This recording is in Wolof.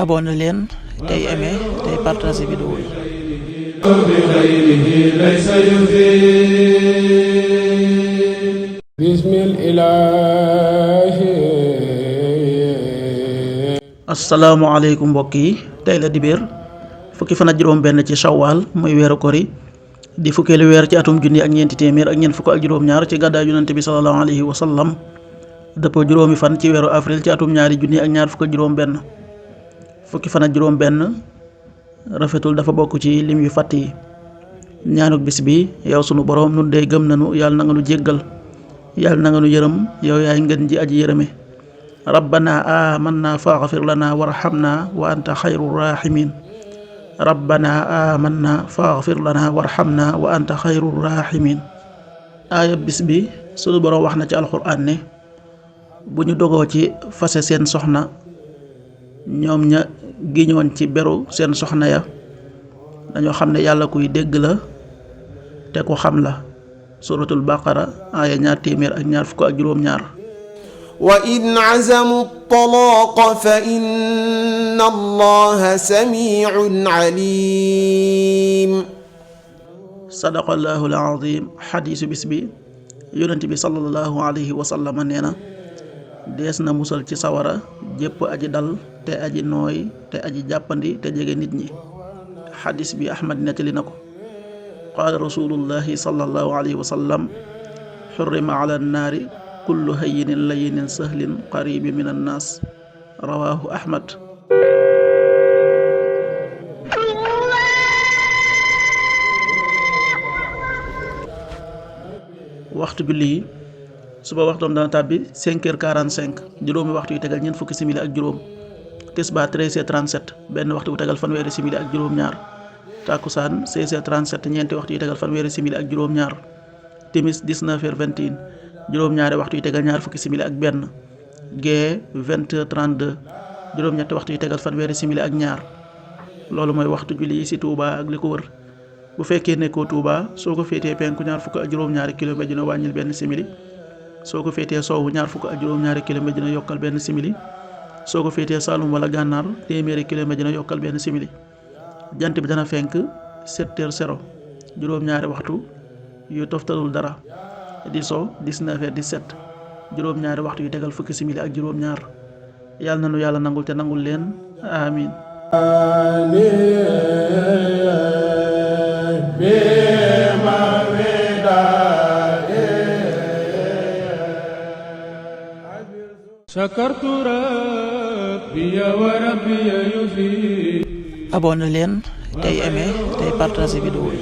abonné leen tey aimé tey partagé vidéo yi. asalaamaaleykum mbokk yi, tey la dibéer fukki fan ak juróom benn ci shawwal muy weeru kori di fukkeelu weer ci atum junni ak ñeenti téeméer ak ñeent fukk ak juróom-ñaar ci gàddaay yonent bi sallallahu alayhi wa sallam dëppoo juróomi fan ci weeru avril ci atum ñaari junni ak ñaar fukk ak juróom benn fukki fan ak juróom benn rafetul dafa bokk ci lim yu fàtt yi. ñaanuk bis bi: yow sunu boroom, nun dey gëm nanu, yàlla na nga nu jéggal, yàlla na nga nu yërëm, yow yaay ngeen ji aji yërëme. rabbana amanna faghfir lana warhamna wa anta xayru rahimin. rabbana amanna faghfir lana warhamna wa anta xayru rahimin. aaya bis bi sunu boroom wax na ci alxuraan ne bu ñu dogoo ci fase seen soxna, ñoom ña giñoon ci beru seen soxna ya dañoo xam ne yàlla kuy dégg la te ku xam la. suratul baqara aaya ñaar téeméer ak ñaar fukk ak juróom-ñaar. wa in azamu talaaqa fa inna allaha samiun alim. sadaqallahu alazim. xadiisu bis bi: yonent bi sallallahu alayhi wa sallam nee na dees na musal ci sawara jépp aji dal te aji nooy te aji jàppandi te jege nit ñi. xadis bi ahmad nettali na ko. qaala rasulullahi sallallahu alayhi wa sallam: xurrima ala nnaari kullu hayyinin layyinin sahlin qaribi min annaas. rawaahu ahmad. waxtu julli yi: suba waxtoom dana tàbbi 5h45, juróomi waxtu yu tegal ñeent fukki simili ak juróom. tisbaar 13h37, benn waxtu bu tegal fanweeri simili ak juróom-ñaar. takkusaan 16h37, ñeenti waxtu yu tegal fanweeri simili ak juróom-ñaar. timis 19h21, juróom-ñaari waxtu yu tegal ñaar fukki simili ak benn. gee 20h32, juróom-ñetti waxtu yu tegal fanweeri simili ak ñaar. loolu mooy waxtu julli yi ci Touba ak li ko wër. bu fekkee nekkoo Touba, soo ko féetee penku ñaar fukk ak juróom-ñaari kilomètre dina wàññil benn simili. soo ko féetee sowwu ñaar fukk ak juróom-ñaari kilomètre dina yokkal benn simili. soo ko féetee Saalum wala Gànnaar, téeméeri kilomètre dina yokkal benn simili. jant bi dana fenk 7h00, juróom-ñaari waxtu yu toftalul dara, di so 19h17, juróom-ñaari waxtu yu tegal fukki simili ak juróom-ñaar. yàlla na nu yàlla nangul te nangul leen, amin. abonné leen tey aimé tey partagé vidéo yi.